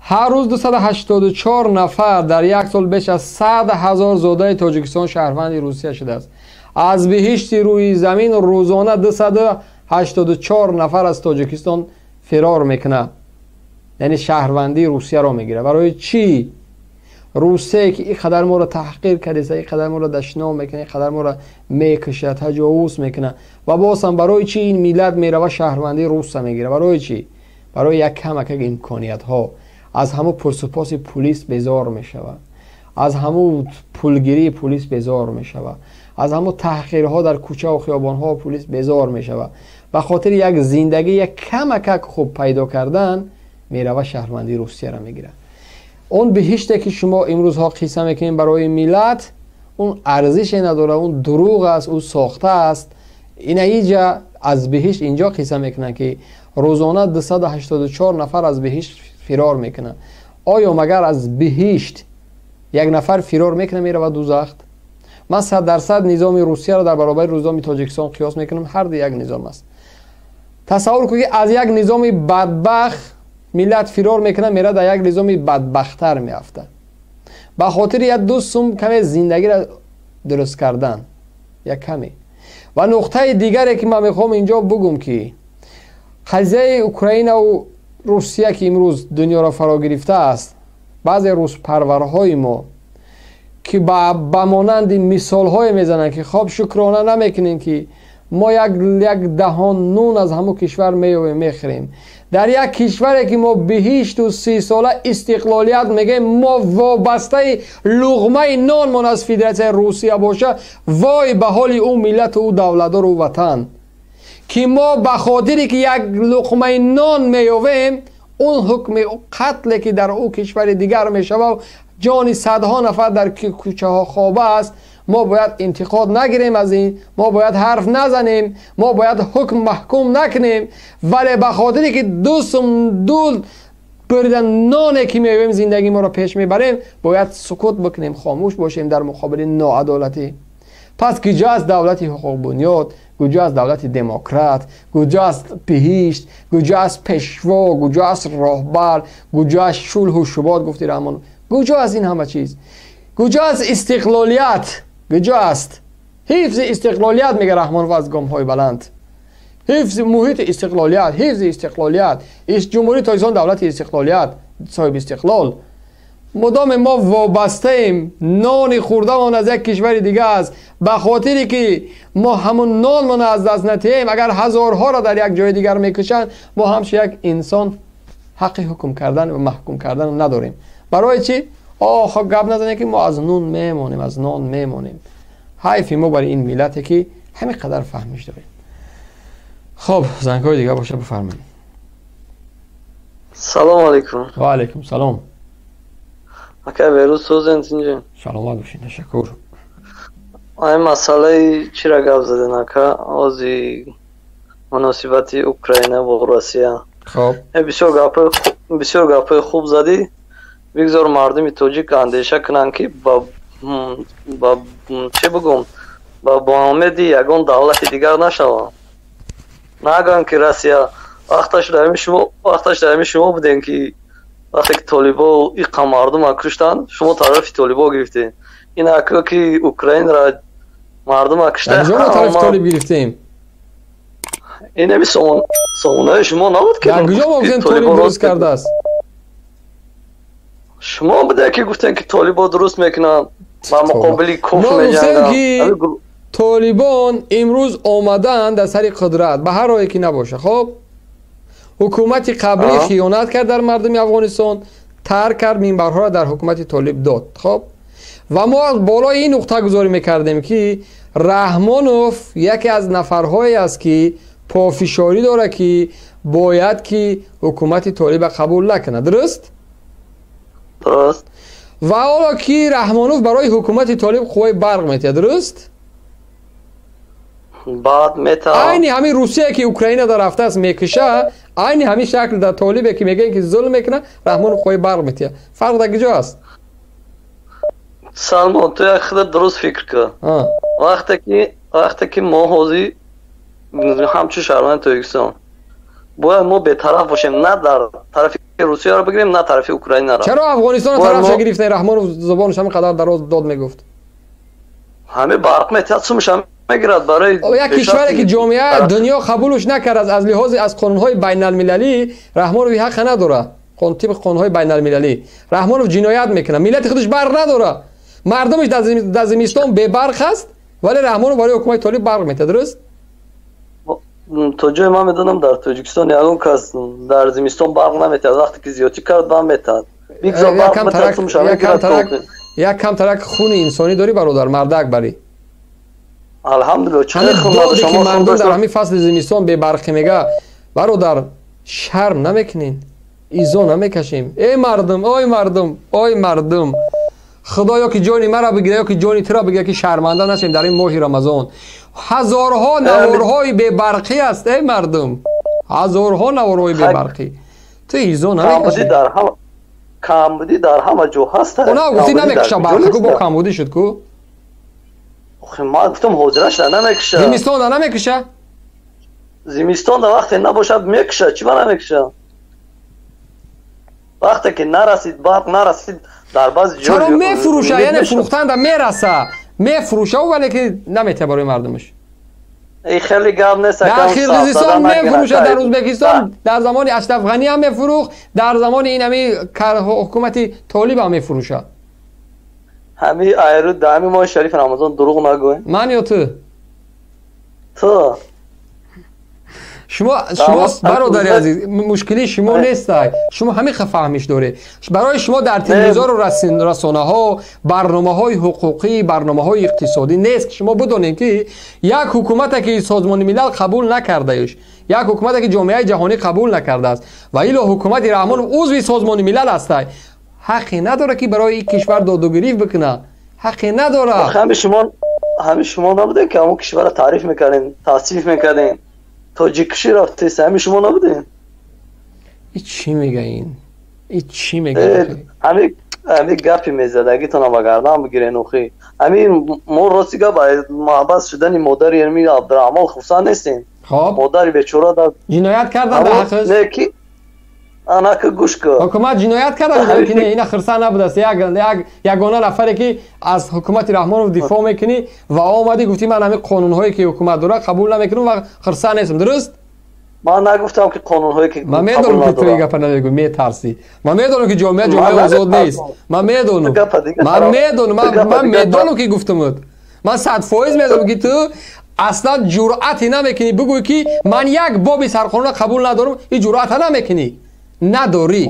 Ҳар рӯз 284 нафар, дар як сол беш аз 100 ҳазор зодаи Тоҷикистон шаҳрванди Русия шудааст. Аз биҳишти рӯи замин рӯзона 284 нафар аз Тоҷикистон фирор мекунад, яъне шаҳрвандии Русияро мегирад. Барои чӣ? Русия ки ин қадар моро таҳқир кардааст, ин қадар моро дашном мекунад, ин қадар моро мекушад, таҷовуз мекунад, ва боз ҳам барои чӣ ин миллат мерава шаҳрвандии Русия мегирад? Барои чӣ? Барои як камакак имкониятҳо. Аз ҳамун пурсупоси пулис безор мешавад, аз ҳамун пулгирии пулис безор мешавад, аз ҳамун таҳқирҳо дар кӯчаву хиёбонҳо пулис безор мешавад. Ба хотири як зиндагӣ як камакак хуб пайдо кардан мерава шаҳрвандии Русияро мегирад. Он биҳиште ки шумо имрӯзҳо қисса мекунед барои миллат, он арзише надорад, он дурӯғ аст, ӯ сохта аст. Ина иҷа аз биҳишт инҷо қисса мекунанд, ки рӯзона 284 нафар аз биҳишт фирор мекунанд. Оё магар аз биҳишт як нафар фирор мекунад, меравад дузахт? Ман 100% низоми Русияро дар баробари низоми Тоҷикистон қиёс мекунам, ҳар ду як низом аст. Тасаввур кун, ки аз як низоми бадбахт миллат фирор мекунад, меравад дар як низоми бадбахттар меафтад. Ба хотири як ду сум каме зиндагиро дуруст кардан, як каме. Ва нуқтаи дигаре ки ман мехоҳам инҷо бугум, ки қазияи Украинаву Русия, ки имрӯз дунёро фаро гирифтааст, баъзе рӯзпарварҳои мо ки ба монанди мисолҳое мезананд, ки хоб шукрона намекунем, ки мо як даҳон нун аз ҳамун кишвар меёбем, мехӯрем. Дар як кишваре ки мо биҳишту 30 сола истиқлолият мегӯем, мо вобастаи луғмаи нонмон аз Федератсияи Русия боша, вой ба ҳоли ӯ миллату ӯ давлатдору ӯ ватан, ки мо ба хотире ки як луқмаи нон меёвем, он ҳукми қатле ки дар ӯ кишвари дигар мешавад, ҷони садҳо нафар дар кӯчаҳо хоба аст, мо бояд интиқод нагирем аз ин, мо бояд ҳарф назанем, мо бояд ҳукм маҳкум накунем, вале ба хотире ки ду сум ду бурида ноне ки меёвем, зиндагии моро пеш мебарем, бояд сукут бикунем, хомӯш бошем дар муқобили ноадолатӣ. Пас куҷо аст давлати ҳуқуқбунёд? Куҷо аст давлати демократ? Куҷо аст биҳишт? Куҷо аст пешво? Куҷо аст роҳбар? Куҷо аст сулҳу субот, гуфти Раҳмон? Куҷо аст ин ҳама чиз? Куҷо аст истиқлолият? Куҷо аст ҳифзи истиқлолият? Мега Раҳмонов аз гомҳои баланд: ҳифзи муҳити истиқлолият, ҳифзи истиқлолият, Ҷумҳурии Тоҷикистон давлати истиқлолият, соҳиби истиқлол. Мудоме мо вобастаем, нони хӯрдамон аз як кишвари дига аст, ба хотире ки мо ҳамун нонмон аз даст натиҳем, агар ҳазорҳоро дар як ҷои дигар мекушанд, мо ҳамчун як инсон ҳаққи ҳукм кардан ва маҳкум кардан надорем. Барои чӣ? Охо, гап назанем, ки мо аз нун мемонем, аз нон мемонем. Ҳайфи мо барои ин миллате, ки ҳамин қадар фаҳмиш дорем. Хоб, зангҳои дигар боша, бифармоед. Салому алайкум. Ва алайкум салом. Ака Берӯз, созен, тинҷен? Саломат бошед, ташаккур. Ай масъалаи чира гап заден, ака, ози муносибати Украина бо Россия. Хоб. Бисёр гапҳои хуб задӣ. Бигзор мардуми тоҷик андеша кунанд, ки ба чӣ бигӯм, ба боомеди ягон давлати дигар нашаванд, нагӯянд, ки Россия. Вақташ дар ҳамин шумо будем, ки вақте ки толибо иқа мардума куштанд, шумо тарафи толибо гирифтем. Ин ака ки Украинара мардума кушта. Тарафи толиб гирифтем? Инами сомонаи шумо набуд ки? Дар куҷо мо гуфтем, толиб дуруст кардааст? Шумо буде ки гуфтем, ки толибо дуруст мекунанд, ба муқобили куфр меҷанганд. Ки толибон имрӯз омадаанд дар сари қудрат, ба ҳар роҳе ки набоша. Хоб, ҳукумати қаблӣ хиёнат кард дар мардуми Афғонистон, тарк кард, минбарҳоро дар ҳукумати толиб дод. Хоб, ва мо болои ин нуқтагузорӣ мекардем, ки Раҳмонов яке аз нафарҳое аст, ки пофишорӣ дорад, ки бояд ки ҳукумати толиба қабул накунад. Дуруст? Дуруст. Ва ҳоло ки Раҳмонов барои ҳукумати толиб қувваи барқ метиҳад, дуруст? Баъд метавон. Айни ҳамин Русия, ки Украина дар рафтааст, мекуша, айни ҳамин шакл дар толибе, ки мегӯянд, ки зулм мекунад, Раҳмонов қувваи барқ метиҳад. Фарқ дар куҷо аст? Салмон, ту як худа дуруст фикр кун. Вақте ки мо ҳозир ҳамчун шаҳрванди Тоҷикистон бояд мо бетараф бошем, на дар тарафи Русияро бигирем, на тарафи Украинаро. Чаро Афғонистонро тарафша гирифтаи? Раҳмонов забонаш ҳамин қадар дароз дод мегуфт. Ҳами барқ метиҳад, сумша мегирад барои як кишваре ки ҷомеа дунё қабулш накард аз лиҳози аз қонунҳои байналмилалӣ. Раҳмонов ҳаққа надорад. Тибқи қонунҳои байналмилалӣ Раҳмонов ҷиноят мекунад. Миллати худаш барқ надорад, мардумаш дар зимистон бебарқ аст, вале Раҳмонов барои ҳукумати толиб барқ метиҳад, дуруст? То ҷое ман медонам, дар Тоҷикистон ягон кас дар зимистон барқ наметиҳад. Вақте ки зиёдтӣ кард, бам метиҳад. Як камтарак хуни инсонӣ дорӣ, бародар, мардак барӣ. Алҳамдулилла. Доде ки мардум дар ҳамин фасли зимистон бебарқӣ мега, бародар, шарм намекунин, изо намекашем? Эй мардум, ой мардум, ой мардум, худо ё ки ҷони маро бигира, ё ки ҷони туро бигира, ки шарманда нашем дар ин моҳи Рамазон. Ҳазорҳо наворҳои бебарқӣ аст, эй мардум, ҳазорҳо наворҳои бебарқӣ. Ту изо намекашӣ? Камбудӣ дар ҳама ҷо ҳаст. Она гуфтӣ намекаша барқ ку, бо камбудӣ шуд ку. Ман гуфтам, ҳозираш намекаша. Зимистонда намекаша? Зимистонда вақте набошад, мекаша. Чӣ ба намекаша? Вақте ки нарасид, барқ нарасид дар баъзи ҷо. Чаро мефурӯша? Яъне фурӯхтанда мераса, мефурӯша, вале ки наметиҳа барои мардумаш. Хеле гап нест. Дар Қирғизистон мефурӯша, дар Ӯзбекистон дар замони Ашраф Ғанӣ ҳам мефурӯхт, дар замони ин ҳами ҳукумати толиб ҳам мефурӯша. Ҳами айру дар ҳами моҳи шарифи Рамазон дурӯғ нагӯй. Ман ё ту? Ту. Шумо, бародари азиз, мушкили шумо нестай. Шумо ҳамин фаҳмиш доред. Барои шумо дар телевизору расонаҳо барномаҳои ҳуқуқӣ, барномаҳои иқтисодӣ нест. Шумо бидонед, ки як ҳукумате ки Созмони Милал қабул накардаиш, як ҳукумате ки ҷомеаи ҷаҳонӣ қабул накардааст, ва ило ҳукумати Раҳмонов узви Созмони Милал ҳастай, ҳаққе надорад, ки барои ин кишвар додугирифт бикунад. Ҳаққе надорад. Ҳами шумо набудем, ки ҳамон кишварро таъриф мекардем, тавсиф мекардем, тоҷиккушӣ рафтест? Ҳами шумо набудем? И чӣ мега ин? И чӣ мега? Ҳами гапи мезадагитона ба гардан бигирен охи. Ҳами мо, рости гап, маҳбас шудани модари ами Абдураҳмон хурсанд нестем. Хоб, модари бечора дар ҷиноят кардан дар ҳаққаш? Не, ки анака гӯш кун. Ҳукумат ҷиноят карда ки не, ина хурсанд набудааст. Ягона нафаре ки аз ҳукумати Раҳмонов дифоъ мекунӣ ва омадӣ гуфтӣ, ман ҳамин қонунҳое ки ҳукумат дорад, қабул намекунам ва хурсанд нестам, дуруст? Ман нагуфтам, ки қонунҳое ки Ман медонам, ки ту ин гапа намегӯӣ, метарсӣ. Ман медонам, ки ҷомеа ҷомеаи озод нест. Ман медонам, ман медонам, ман медонам, ки гуфтамуд. Ман 100% медонам, ки ту аслан ҷуръате намекунӣ бигӯӣ, ки ман як боби сарқонунро қабул надорам. Ин ҷуръата намекунӣ, надорӣ.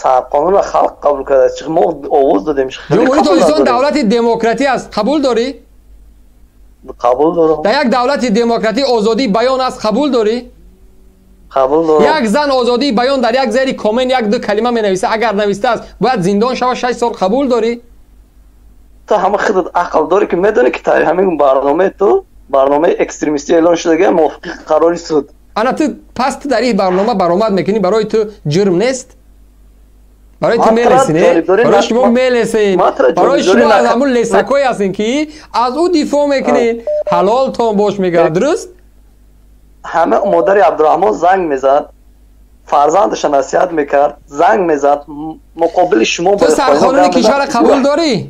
Сарқонунро халқ қабул кардааст, мо овоз додем. Ҷумҳурии Тоҷикистон давлати демократӣ аст, қабул дорӣ? Қабул дорам. Дар як давлати демократӣ озодии баён аст, қабул дорӣ? Қабул дорам. Як зан озодии баён дар як зери коммент як ду калима менависа, агар навистааст, бояд зиндон шава 6 сол, қабул дорӣ? Ту ҳама худат ақл дорӣ, ки медонӣ, ки ҳамин барномаи ту барномаи экстремистӣ эълон шудага мувофиқи қарори суд. Ана ту, пас ту дар ин барнома баромад мекунӣ, барои ту ҷурм нест? Барои ту мелесин, барои шумо мелесин, барои шумо аз ҳамун лесакое ҳастин, ки аз ӯ дифоъ мекунед, ҳалолтон бош мегӯяд, дуруст? Ҳама модари Абдураҳмон занг мезад, фарзандаша насиҳат мекард, занг мезад муқобили шумо. Ту сарқонуни кишварро қабул дорӣ?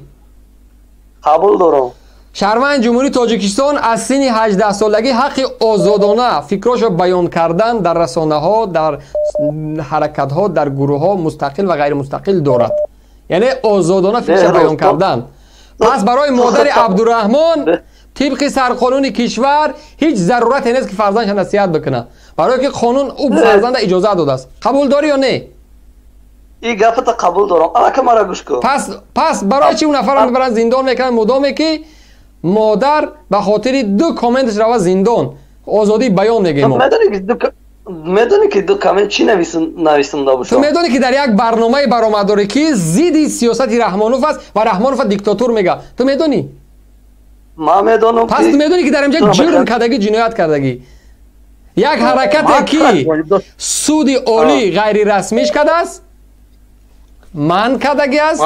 Қабул дорам. Шаҳрванди Ҷумҳурии Тоҷикистон аз синни 18-солагӣ ҳаққи озодона фикрошро баён кардан дар расонаҳо, дар ҳаракатҳо, дар гурӯҳҳо, мустақил ва ғайримустақил дорад, яъне озодона фикрша баён кардан. Пас барои модари Абдураҳмон тибқи сарқонуни кишвар ҳеҷ зарурате нест, ки фарзандша насиҳат бикунад, барое ки қонун ӯ фарзанда иҷозат додааст. Қабул дорӣ ё не? И гапата қабул дорам, алака мара гӯш кун. Пас барои чи ӯ нафарро мебаранд, зиндон мекунанд, мудоме ки модар ба хотири ду комменташ рава зиндон? Озодии баён мегӯем. Медонӣ, ки ду коммент чӣ нависонда бошам? Ту медонӣ, ки дар як барномаи баромад дорӣ, ки зидди сиёсати Раҳмонов аст ва Раҳмонова диктатур мега, ту медонӣ? Ман медонам. Пас ту медонӣ, ки дар инҷа ҷурм кардагӣ, ҷиноят кардагӣ. Як ҳаракате, ки суди олӣ ғайрирасмиш кардааст, манъ кардагӣ аст,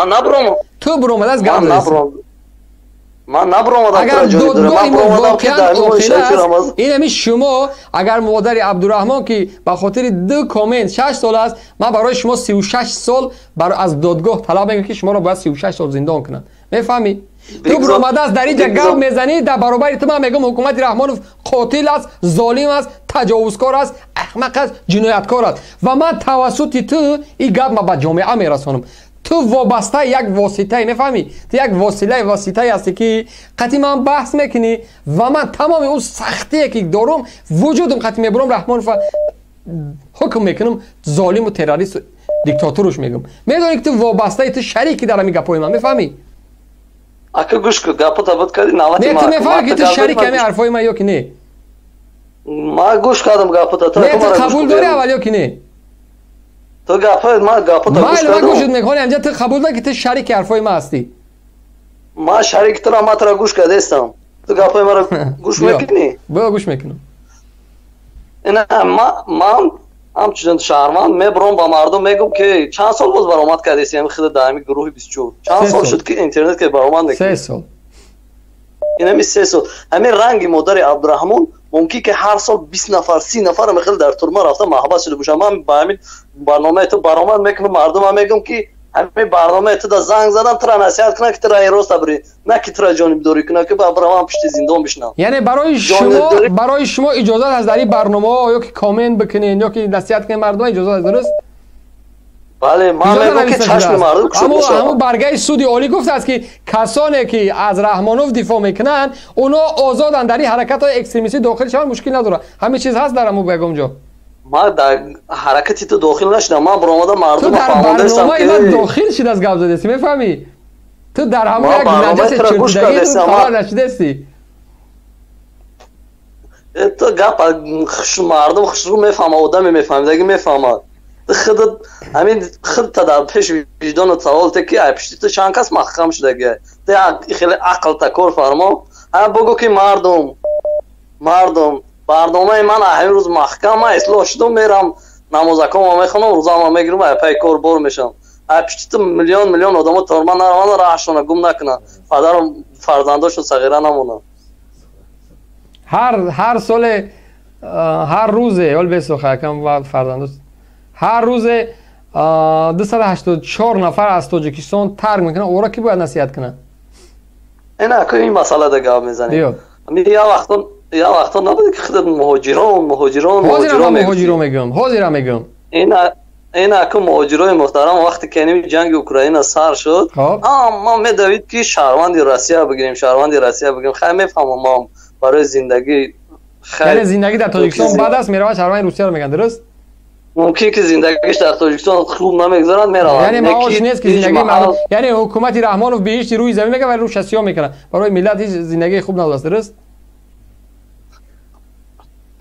ту буромадааст, гап. Ман набаромадам. Агар додгоҳи мо воқеан оқила аст, инами шумо агар модари Абдураҳмон ки ба хотири 2 коммент 6 сол аст, ман барои шумо 36 сол аз додгоҳ талаб мекунам ки шуморо бояд 36 сол зиндон кунанд. Мефаҳмӣ? Ту баромадааст дар инҷа гап мезанӣ, дар баробари ту ман мегӯям ҳукумати Раҳмонов қотил аст, золим аст, таҷовузкор аст, аҳмақ аст, ҷинояткор аст ва ман тавассути ту ин гап ма ба ҷомеа мерасонам. Ту вобаста як воситае, мефаҳмӣ? Ту як воситае ҳастӣ ки қатъи ман баҳс мекунӣ ва ман тамоми он сахтие ки дорум вуҷудам қатъи мебурам Раҳмонова ҳукм мекунам золиму террористу диктаторуш мегӯм. Медонӣ ки ту вобастаи, ту шарики дар ҳамин гапҳои ман, мефаҳмӣ? Ака гӯш кун, гапота буд кардӣ навати ман. Не, ту мефаҳмӣ ки ту шарики ҳамин ҳарфҳои ман ё ки не? Ман гӯш кардам гапота. Не, ту қабул дорӣ аввал ё ки не? Ту гапҳои ман гапота гӯш кардам. Ман гӯшат мекунам, инҷа ту қабул дорӣ ки ту шарики ҳарфҳои ман ҳастӣ? Ман шарики туро, ман туро гӯш кардастам. Ту гапҳои маро гӯш мекунӣ? Биё гӯш мекунам. Ина ман ҳамчунин шаҳрванд мебарам ба мардум мегӯм ки чанд сол боз баромад кардеси ҳамин хида дар ҳамин гурӯҳи 24? Чанд сол шуд ки интернет ки баромад мекунӣ? 3 сол. Ин ҳамин 3 сол. Ҳамин ранги модари Абдураҳмон мумкин ки ҳар сол 20 нафар 30 нафар ҳамин дар турма рафта маҳбас шуда бошанд. Ман ба ҳамин барномаи ту баромад мекунам, мардумам мегӯм ки ҳамин барномаи ту да занг задам, тура насиҳат кунам ки тура ин роста бирӣ, на ки тура ҷонибдорӣ кунам ки баравам пишти зиндон бишинам. Яъне барои шумо иҷозат ҳаст дар ин барномаҳо ё ки коммент бикунед ё ки насиҳат кунед мардума, иҷозат ҳаст, дуруст? Бале, ман мегӯям ки чашми мардум кушода бошад. Ҳамун баргаи суди олӣ гуфтааст ки касоне ки аз Раҳмонов дифоъ мекунанд, онҳо озоданд дар ин ҳаракатҳои экстремистӣ дохил шаванд, мушкил надорад. Ҳамин чиз ҳаст дар ҳамун ягон ҷо? Ман дар ҳаракати ту дохил нашудам, ман баромадам мардумро фаҳмондастам ки дар барномаи ман дохил шудааст гап задастӣ, мефаҳмӣ? Ту дар ҳамон як наҷаси чурдагӣ ту хабар нашудастӣ. Ту гап мардум хушрӯ мефаҳмад, одаме мефаҳмидаги мефаҳмад. Худат ҳамин худта дар пеши виҷдонат савол те ки ай пишти ту чанд кас маҳкам шудагӣ? Ту хеле ақлта кор фармо. Ҳа бугӯ ки мардум барномаи ман ҳамин рӯз маҳкам, ман ислоҳ шудам, мерам намозакома мехонам, рӯзаама мегирам, ай пай кор бор мешавам. Ай пишти ту миллион миллион одамо торма нараванд, раҳашона гум накунанд, падару фарзандошон сағира намонанд. Ҳар соле, ҳар рӯзе, ҳол бесоха якам фарзандош, ҳар рӯзе 284 нафар аз Тоҷикистон тарк мекунанд, ора ки бояд насиҳат кунад? Ина ака ин масъала гап мезанем. Я вақто набуд ки худат муҳоҷирон муҳоҷирон муҳоҷирон мегӯям, ҳозирам мегӯям. Ина ака муҳоҷирои муҳтарам, вақте ки ин ҷанги Украина сар шуд, ма медавид ки шаҳрванди Россия бигирем, шаҳрванди Россия бигирем. Хай мефаҳмам, ма барои зиндагӣ, яъне зиндагӣ дар Тоҷикистон бад аст, меравад шаҳрванди Русияро мегӯянд, дуруст? Мумкин ки зиндагиш дар Тоҷикистон хуб намегузарад, меравад. Яъне маош нест ки зиндагии мардум, яъне ҳукумати Раҳмонов биҳишти рӯи замин мегӯяд, вале рӯша сиёҳ мекунад. Барои миллат ҳеҷ зиндагии хуб надодааст, дуруст?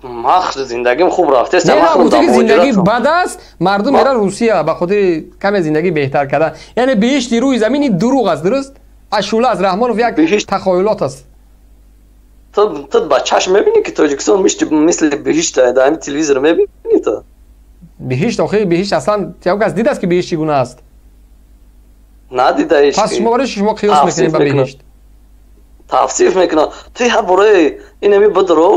Ман зиндагим хуб рафтааст. Не, гуфта ки зиндагӣ бад аст, мардум меравад Русия ба хотири каме зиндагӣ беҳтар кардан. Яъне биҳишти рӯи замин ин дурӯғ аст, дуруст? Ашӯла аст, Раҳмонов як тахаюлот аст. Ту ба чашм мебинӣ ки Тоҷикистон мисли биҳишт дар ҳамин телевизор мебинӣ ту? Биҳишт, охир биҳишт аслан як кас дидааст ки биҳишт чӣ гуна аст? Надида ҳеҷ. Пас шумо барои шумо қиёс мекунед ба биҳишт? Тавсиф мекунам. Ту ҳар бораи ин ҳами бидро,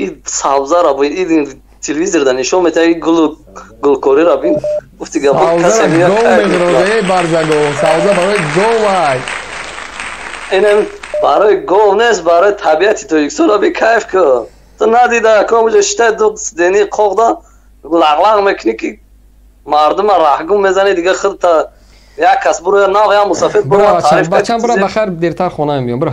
ин сабзаро ин телевизорда нишон медиҳад, ин гулу гулкориро бин. Гуфти гапо касе меояд. Гов мебирода, эй барзагов, сабза барои гов ай. Ин ҳами барои гов нест, барои табиати Тоҷикистонро би кайф кун. Ту надида, ком ҷо шитай ду дени қоғда лағлағ мекунӣ ки мардума раҳгум мезанӣ, дига худта як кас буро нав я мусафир буро таъриф. Бачам буро, бахайр, дертар хонаам биём, буро.